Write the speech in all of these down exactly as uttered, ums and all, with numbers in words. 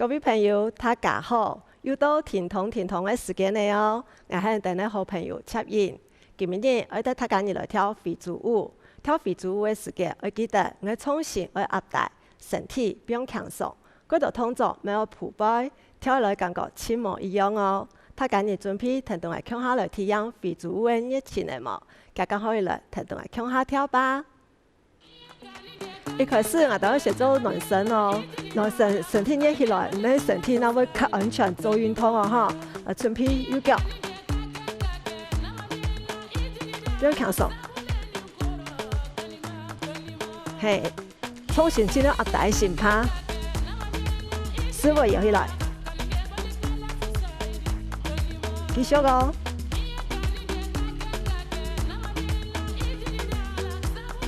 各位朋友，大家好！又到停動停動个時間了哦！𠊎係你等个好朋友Chap Yin。今晡日愛帶大家來跳非洲舞。跳非洲舞个時間，愛記得𠊎个重心愛壓低，身體放輕鬆，過多動作乜愛匍背，跳來感覺盡無一樣哦！大家準備跈等𠊎共下來體驗非洲舞个熱情了無？該趕緊來跈等𠊎共下跳吧！ 一開始𠊎兜愛先做暖身哦，暖身身體熱起來，你个身體正會較安全做運動哦哈。來，準備右腳，放輕鬆，係，重心盡量壓低心脯，屎朏搖起來，繼續哦。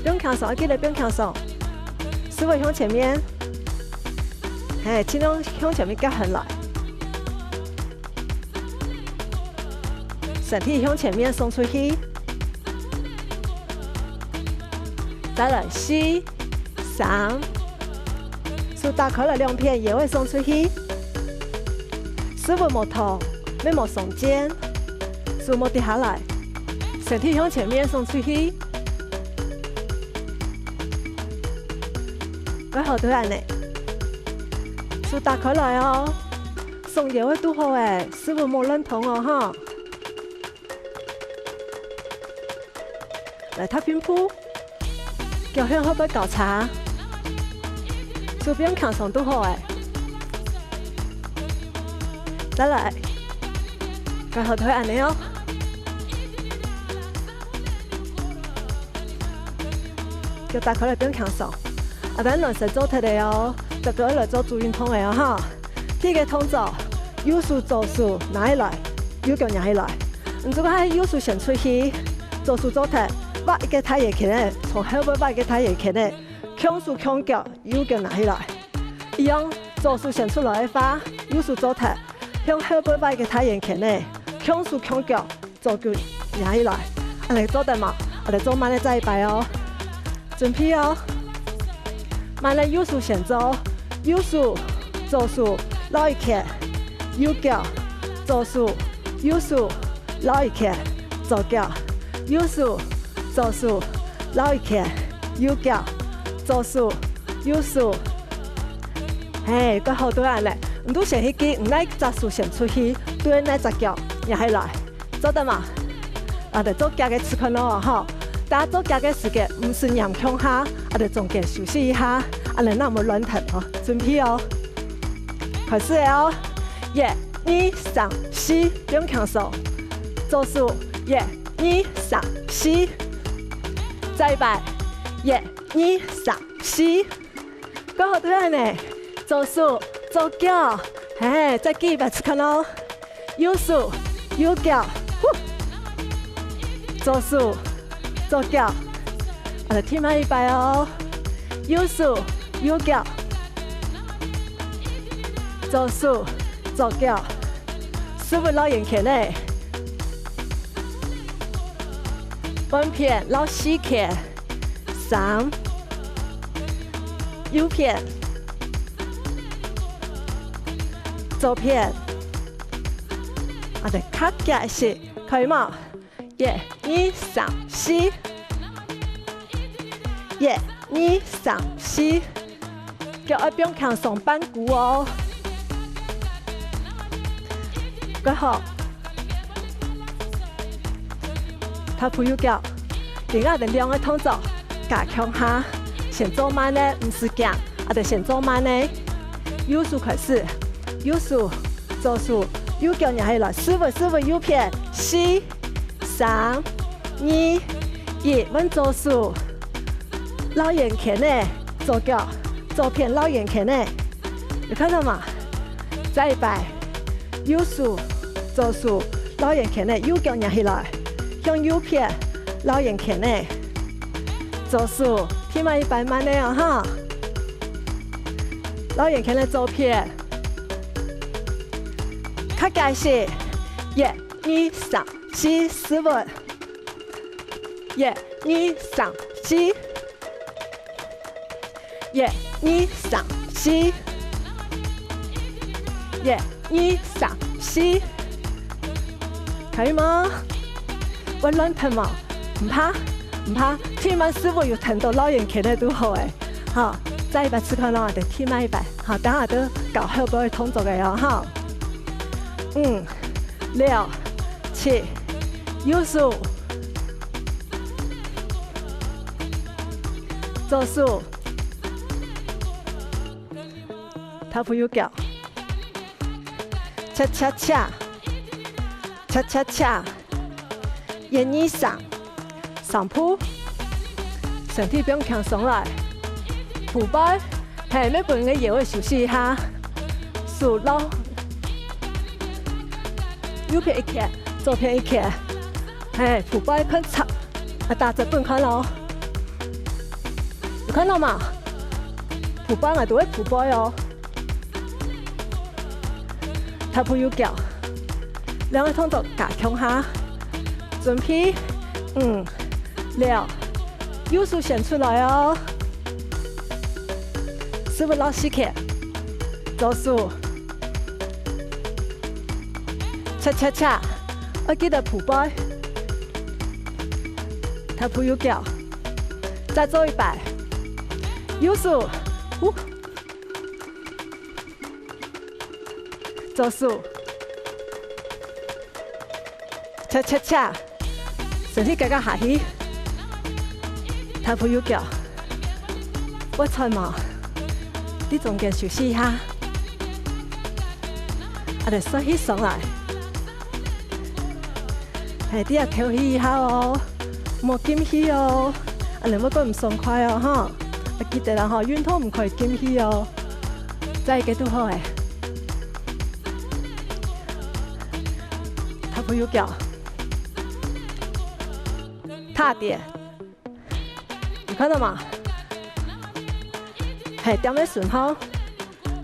放輕鬆，愛記得放輕鬆。屎朏向前面，係，盡量向前面趜起來。身體向前面送出去。再來，四、三，手打開來兩片，腰仔送出去。屎朏無動，乜無鬆肩，手無跌下來。 身體向前面送出去。過好就恁仔，手打開來哦，鬆腰仔就好了，屎朏無亂動哦哈。來踏平步，腳向後背交叉，手放輕鬆就好了。再來，過好就恁仔哦。 腳打開來放輕鬆。啊，𠊎等暖身做忒了哦，接著愛來做主運動了哦哈。第一個動作，右手左手拿起來，右腳擎起來。你這下係右手先出去，左手做忒，畫一個大圓圈仔，從後背畫一個大圓圈仔，共手共腳，右腳擎起來。一樣，左手先出來个話，右手做忒，向後背畫一個大圓圈仔，共手共腳， 左腳擎起來，恁仔做得無？𠊎等做慢仔再一擺哦。準備哦！慢仔右手先做，右手、左手繞一圈，右腳、左手、右手繞一圈，左腳、右手、左手繞一圈，右腳、左手、右手。係，過好就恁仔，你就先去記，你哪隻手先出去，對哪隻腳擎起來。 做得無？𠊎等做遽个試看囉吼。大家做遽个時節，毋使黏共下，𠊎等中間休息一下，恁仔正毋會亂彈哦。準備哦！開始了哦！一、二、三、四，放輕鬆。左手，一、二、三、四。再一擺，一、二、三、四。 過好就恁仔，左手、左腳，係，再記一擺試看哦。右手、右腳，呼！左手、左腳，啊，再停慢一擺哦。右手、右腳，左手、左腳，屎朏繞圓圈仔，半片繞四圈。 三，右片，左片，啊，再較遽一息，可以無？一、二、三、四，一、二、三、四。 腳愛放輕鬆半跍哦。過好。踏步右腳，今𠊎等兩個動作加共下，先做慢仔，毋使驚，𠊎等先做慢仔。右手開始，右手、左手、右腳擎起來，屎朏屎朏右片，四、三、二、一，換左手。 繞圓圈仔，左腳，左片繞圓圈仔，有看著無？再一擺，右手、左手繞圓圈仔，右腳擎起來，向右片繞圓圈仔，左手，停慢一擺慢仔哦哈。繞圓圈仔左片，較遽一息，一、二、三、四，屎朏。 一、二、三、四。一、二、三、四。一、二、三、四，可以嗎？會亂動無？毋怕，毋怕，聽完師傅有聽到老遠看个都好誒。好，再一擺試看咯，𠊎兜聽慢一擺。好，等下都搞後背動作个哦，哈。五、六、七，右手，左手， 踏步右腳，恰恰恰，恰恰恰，一二三，上步，身體放輕鬆來，步擺，係，愛分个腰仔休息一下，手落，右片一圈，左片一圈，係，步擺看直，啊，打直分看咯。 有看到無？步擺𠊎都會步擺哦。踏步右腳，兩個動作加強下。準備，五、六，右手先出來哦。師傅落四圈，左手，恰恰恰，愛記得步擺。 踏步右腳，再做一擺。右手，呼，左手，恰恰恰，身體跍跍下去。踏步右腳，會喘無？在中間休息一下。啊，來，吸氣上來。 係，這下敨氣一下哦，莫禁氣哦，恁樣會過毋爽快哦，吼。啊，記得啦，吼，運動毋可以禁氣哦。再一個就好誒。踏步右腳，踏點。 有看到無？係，點个順吼，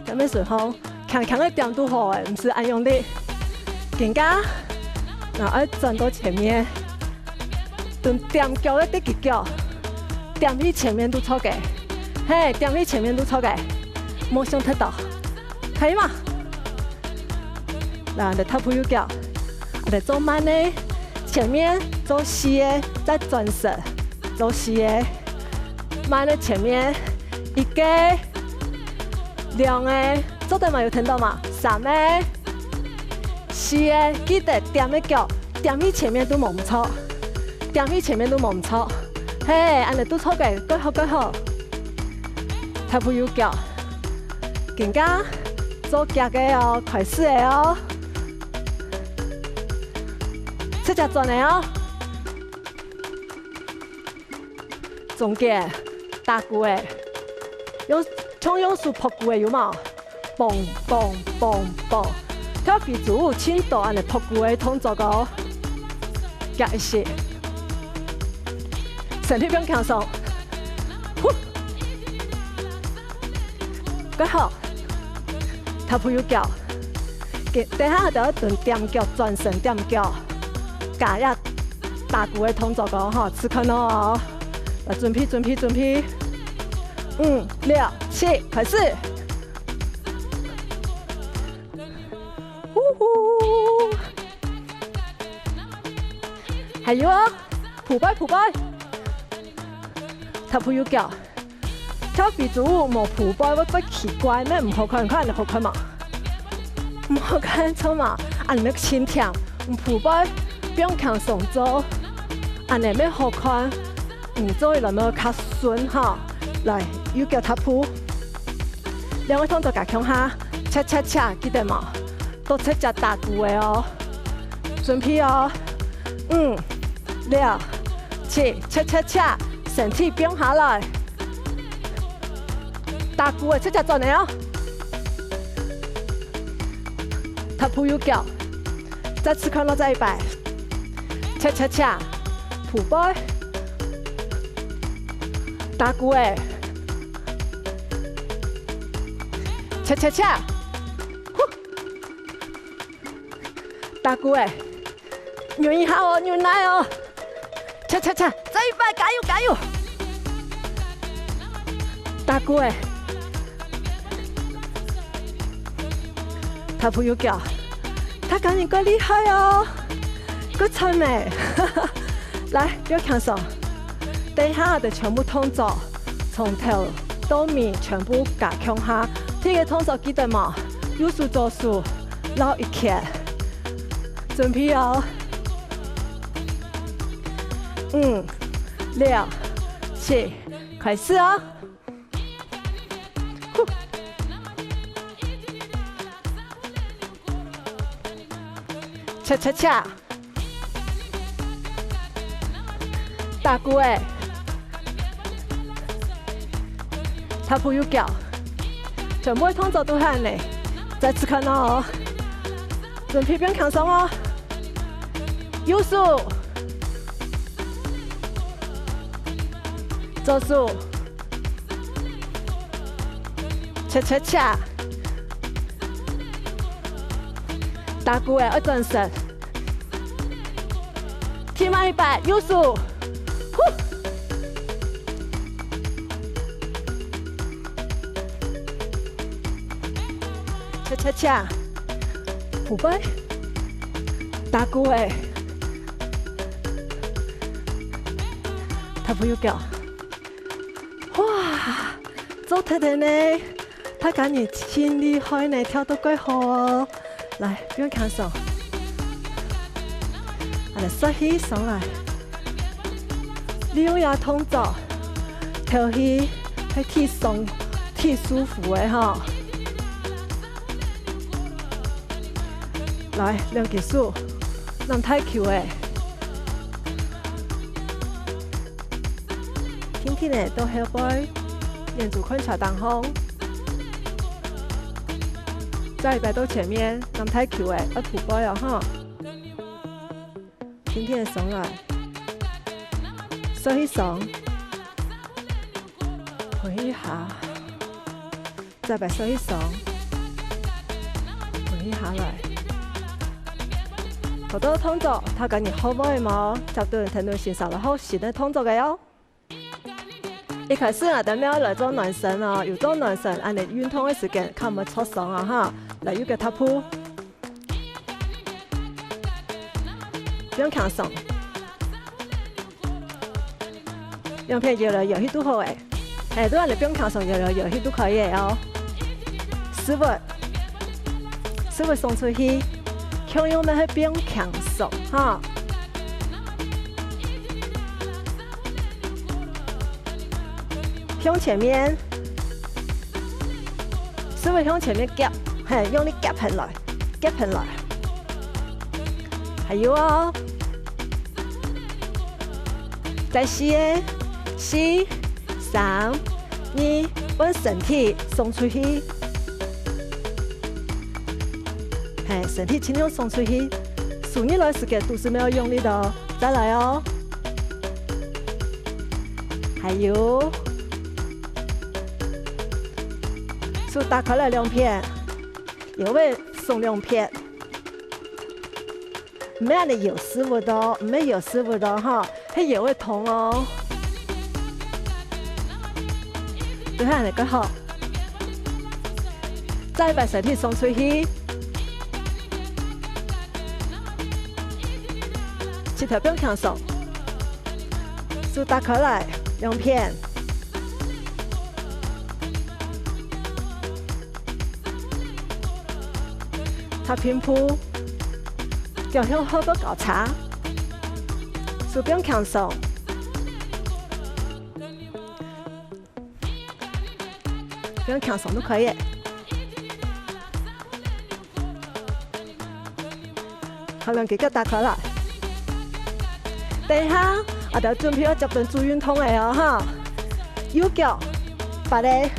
點个順吼，輕輕个點就好誒，毋使恁用力。緊加，然後愛轉到前面，用點腳个第一腳，點去前面就著个。係，點去前面就著个，莫想忒多，可以嗎？來，來踏步右腳，來做慢个，前面做四个，再轉身。 做四个，慢个前面，一個、兩個，做得嘛有聽到嘛？三個、四個，記得點个腳，點去前面都無毋著，點去前面都無毋著。係，恁樣都著个，過好過好。踏步右腳，緊加，做腳个哦，開始个哦。直接轉个哦。 中間打鼓个，用，像用手拍鼓个有無？嘣嘣嘣嘣，跳非洲舞盡多恁樣拍鼓个動作哦。加一息，身體放輕鬆，呼，過好。 踏步右腳，等下就愛轉點腳，轉身點腳，加一打鼓个動作哦，吼，試看哦。來，準備，準備，準備，五、六、七，開始。呼呼，還有啊，步擺，步擺，踏步右腳。 跳非洲舞無步擺會怪奇怪，乜毋好看，看恁好看嘛？毋好看著嘛？恁樣盡忝，步擺放輕鬆做，恁樣乜好看，你做起來乜較順哈。來，右腳踏步，兩個動作加強下，恰恰恰，記得無？都直接打鼓个哦。準備哦，五、六、七，恰恰恰，身體放下來。 打鼓个，直接轉个哦。踏步右腳，再試看落再一擺。恰恰恰，步擺。打鼓个，恰恰恰，呼。打鼓个，忍一下哦，忍耐哦。 恰恰恰，再一擺，加油加油！打鼓个，踏步右腳，大家人過厲害哦，過讚呢！來，放輕鬆。等一下，𠊎兜全部動作，從頭到尾全部加強下。第一個動作記得無？右手、左手，繞一圈。準備哦！五、六、七，開始哦！ 恰恰恰！打鼓仔，踏步右腳，全部个動作都係恁仔，再試看哦！準備放輕鬆哦！右手，左手， 恰恰恰！打鼓仔愛轉身。第二擺，右手。呼！恰恰恰！後背。打鼓仔。踏步右腳。 哇，做得了呢！大家人盡厲害呢，跳到蓋好哦！來，放輕鬆。啊，來，吸氣上來。利用這動作，敨氣係當鬆、當舒服个吼。來，兩隻手，揇大球仔。 輕輕仔到後背，眼珠看著頂項。再一擺到前面，揇大球仔，愛鋪背哦，吼。輕輕仔上來，吸氣上，呼氣下。 再擺吸氣上，呼氣下來。好多動作，大家人學會無？接等𠊎兜先生來學新个動作个哦。一開始啊，𠊎兜愛來做暖身哦，有做暖身，恁仔運動个時間較毋會著傷啊哈。來，右腳踏步。 放輕鬆。兩片搖來搖去都好欸。係，都恁仔放輕鬆，搖來搖去都可以个哦。屎朏，屎朏送出去，共樣乜係放輕鬆哈。向前面，屎朏向前面夾，係，用力夾起來。 夾起來。還有哦。再四个，四、三、二，分身體送出去。係，身體盡量送出去。收入來時節肚屎乜愛用力哦。再來哦。還有，手打開來兩片。 腰仔鬆兩片。毋係恁仔搖屎朏哦，毋係搖屎朏哦，吼，係腰仔痛哦。就係恁仔較好。再一擺身體送出去。膝頭放輕鬆，手打開來，兩片。 踏平步，腳向後背交叉，手放輕鬆，放輕鬆都可以。 好，兩隻腳打開來。等一下，𠊎兜準備愛接等做運動个哦，哈。右腳，芭蕾。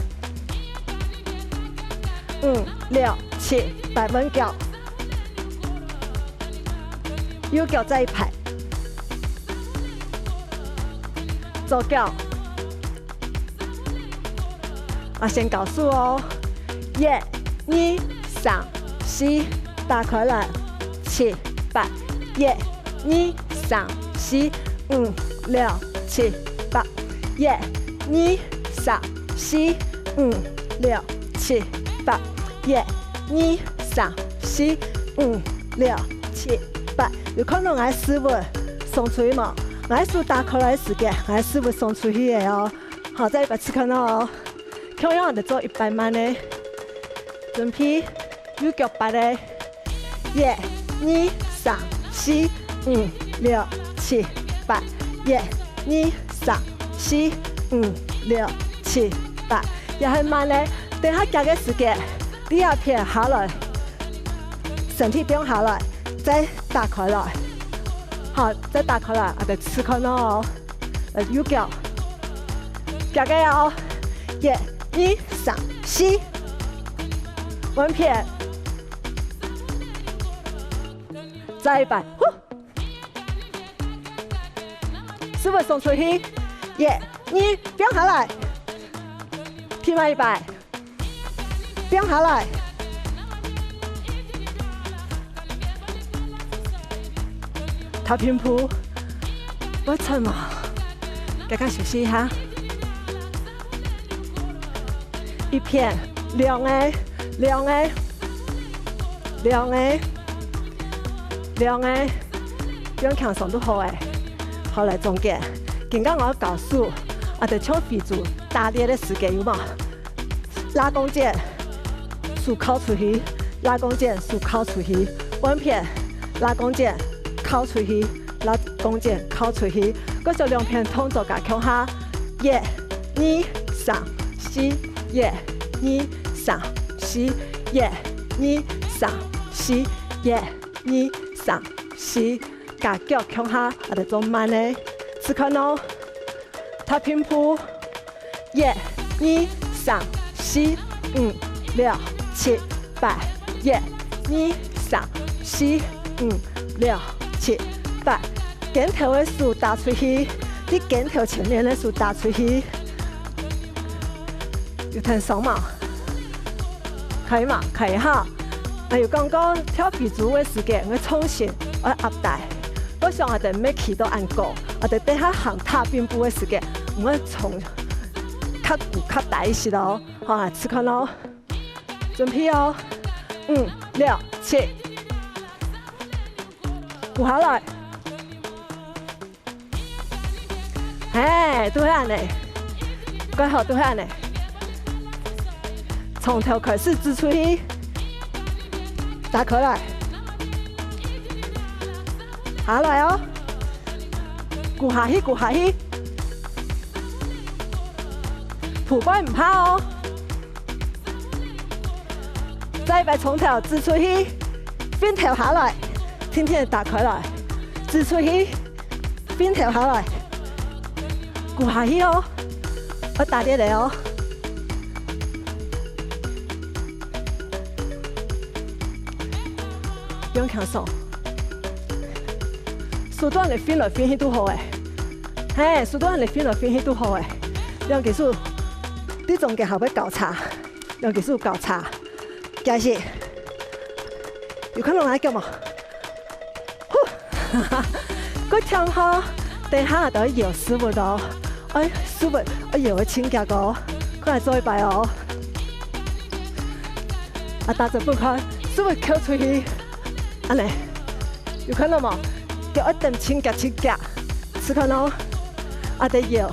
五、六、七，八，換腳。右腳再一擺。左腳。 啊，先倒數哦。一、二、三、四，打開來。七、八。一、二、三、四、五、六、七、八。一、二、三、四、五、六、七、八。一、二、三、四、五、六、七、八。有看到𠊎屎朏送出去無？𠊎手打開來个時節，𠊎屎朏送出去个哦。好，再一擺試看哦。共樣，𠊎兜做一擺慢个。準備，右腳八个。一、二、三、四、五、六、七、八。一、二、三、四、五、六、七、八。也還慢个，等下遽个時節，這片下來，身體放下來，再打開來。好，再打開來，啊，再試看哦。 呃，右腳。遽个哦。一、二、三、四。換片。再一擺，呼。屎朏送出去。一、二，放下來。第二擺。 放下來。踏平步，會喘無？大家休息一下。一片，兩个，兩个，兩个，兩个，放輕鬆就好欸。好，來中間，今晡𠊎教手，啊，就像非洲打獵个時節有無？ 拉弓箭，手敲出去，拉弓箭，手敲出去，換片，拉弓箭，敲出去，拉弓箭，敲出去，過手兩片動作加共下，一、二、三、四，一、二、三、四，一、二、三、四，一、二、三、四，加腳共下，啊，就做慢个，試看哦。 踏平步，一、二、三、四、五、六、七、八，一、二、三、四、五、六、七、八。肩頭个手打出去，在肩頭前面个手打出去。有聽爽無？可以嗎？可以哈。啊，有講過跳非洲个時節，𠊎重心愛壓低。 𠊎想𠊎兜毋係企到恁高，𠊎兜等下行踏平步个時節，毋會從較高較低一息哦。好，試看哦。準備哦，五、六、七，跍下來。嘿，就係恁仔，蓋好，就係恁仔。從頭開始指出去，打開來。 下來哦，跍下去，跍下去，跍背毋怕哦。再一擺從頭指出去，反頭下來，輕輕打開來，指出去，反頭下來，跍下去哦，愛打裂个哦。 毋用驚爽。手段來分來分去都好欸。嘿，手段來分來分去都好欸。兩隻手，你中間還會交叉，兩隻手交叉。假使有看到𠊎腳無？ 呼，過聽吼，等下都愛搖屎朏哦。哎，屎朏，哎，搖个真遽哦，過來做一擺哦。啊，大家分看，屎朏翹出去，恁仔，有看到無？腳愛蹬真遽真遽，試看哦。啊，得搖，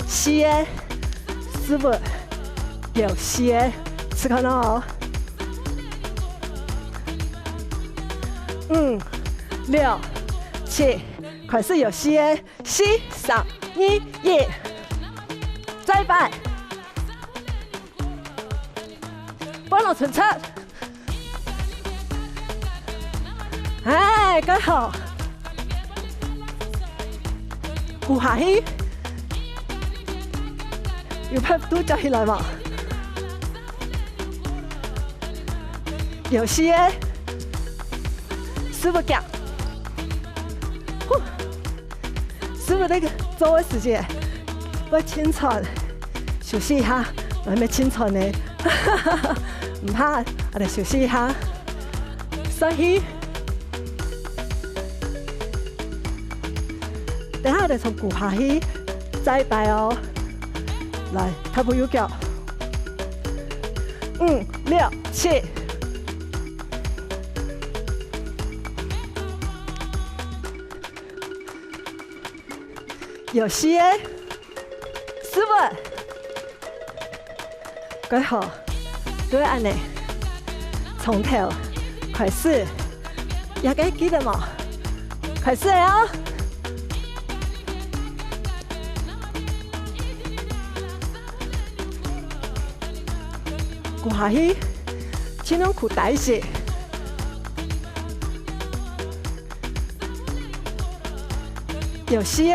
四个，屎朏，搖四个，試看哦。 五、六、七，開始搖四个，四、三、二、一，再一擺，半路伸直，哎，蓋好，跍下去，有辦法拄接起來無？ 搖四个，屎朏遽，呼，屎朏該做个時節，愛盡喘，休息一下，𠊎乜盡喘呢，毋怕，𠊎兜休息一下，上去。 等下𠊎兜從跍下去，再一擺哦。來，踏步右腳。五、六、七。有四个，四五。蓋好，就恁仔，從頭開始，這个記得無？開始了哦！跍下去，盡量跍低息。 有四个，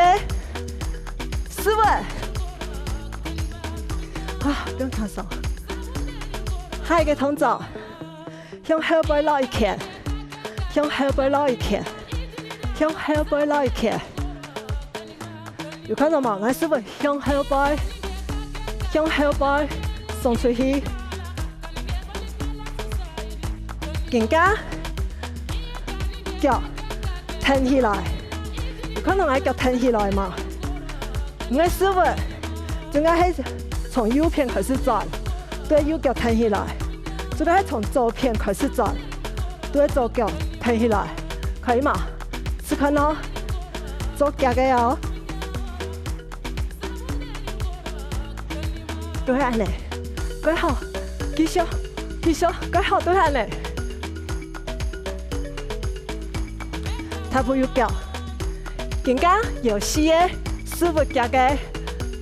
四五。啊，毋用擔心。下一个動作，向後背繞一圈，向後背繞一圈，向後背繞一圈。有看到無？𠊎係毋係向後背，向後背送出去。 緊加，腳挺起來。有看到𠊎腳挺起來無？你个屎朏，正經係從右片開始轉，對右腳挺起來，正經係從左片開始轉，對左腳挺起來，可以無？試看哦，做遽个哦。 對，恁仔，蓋好，繼續，繼續，蓋好，對，恁仔。踏步右腳，緊加有四个屎朏遽个，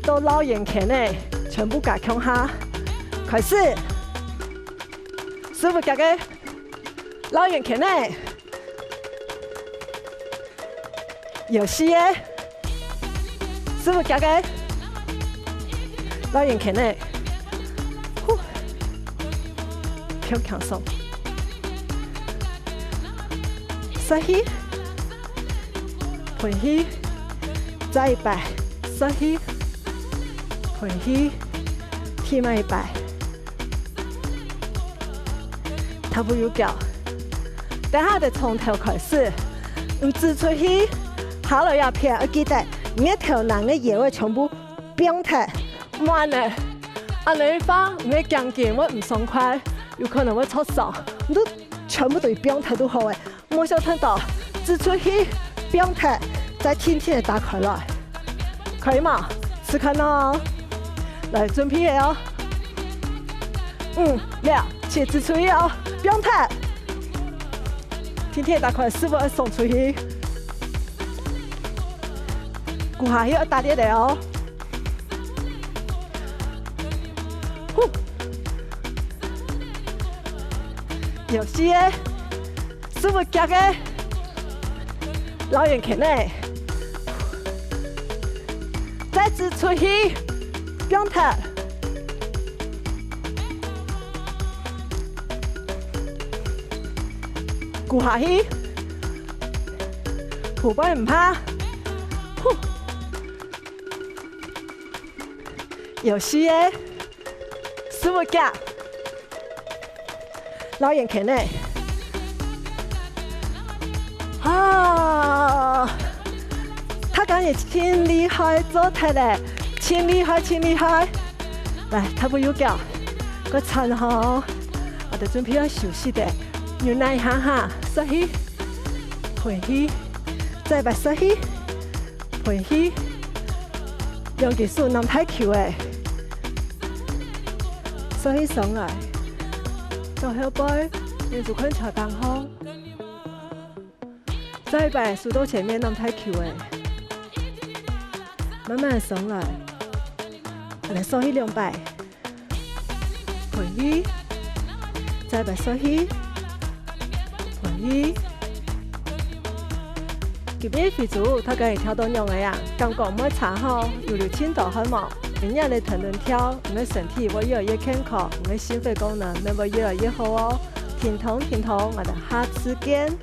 到繞圓圈仔，全部加共下。開始，屎朏遽个，繞圓圈仔。 有四个，屎朏遽个，繞圓圈仔，呼，放輕鬆，吸氣，歕氣，再一擺，吸氣，歕氣，第二擺。 踏步右腳。等下就從頭開始，你指出去，下來這片愛記得，你个頭、你个腰仔全部放忒，毋然呢，恁仔个話，你个頸根會毋爽快，有可能會著傷，你都全部都放忒就好了。 莫小聽到，指出去，放忒，再定定仔打開來，可以無？試看哦。來，準備了哦。五、六、七，指出去哦，放忒，定定仔打開，屎朏愛送出去，跍下去愛大力个哦。呼，有四个。 屎朏遽个，繞圓圈仔，再指出去，放忒，跍下去，跍背毋怕，呼，有四个，屎朏遽。 繞圓圈仔。啊，大家也盡厲害，做忒了，盡厲害，盡厲害。來，踏步右腳，過站好，𠊎兜準備愛休息个，忍耐一下哈，吸氣，歕氣，再一擺吸氣。 歕氣，兩隻手揇大球仔，吸氣上來，到後背，眼珠看朝頂項，再一擺手到前面揇大球仔，慢慢上來，𠊎兜吸氣兩擺。 歕氣，再擺吸氣，歕氣。今晡日非洲大家有跳到仰仔啊？感覺毋會差吼，有流盡多汗無？每日來跈等跳，你个身體會越來越健康，你个心肺功能乜會越來越好哦。停動，停動，𠊎兜下次見。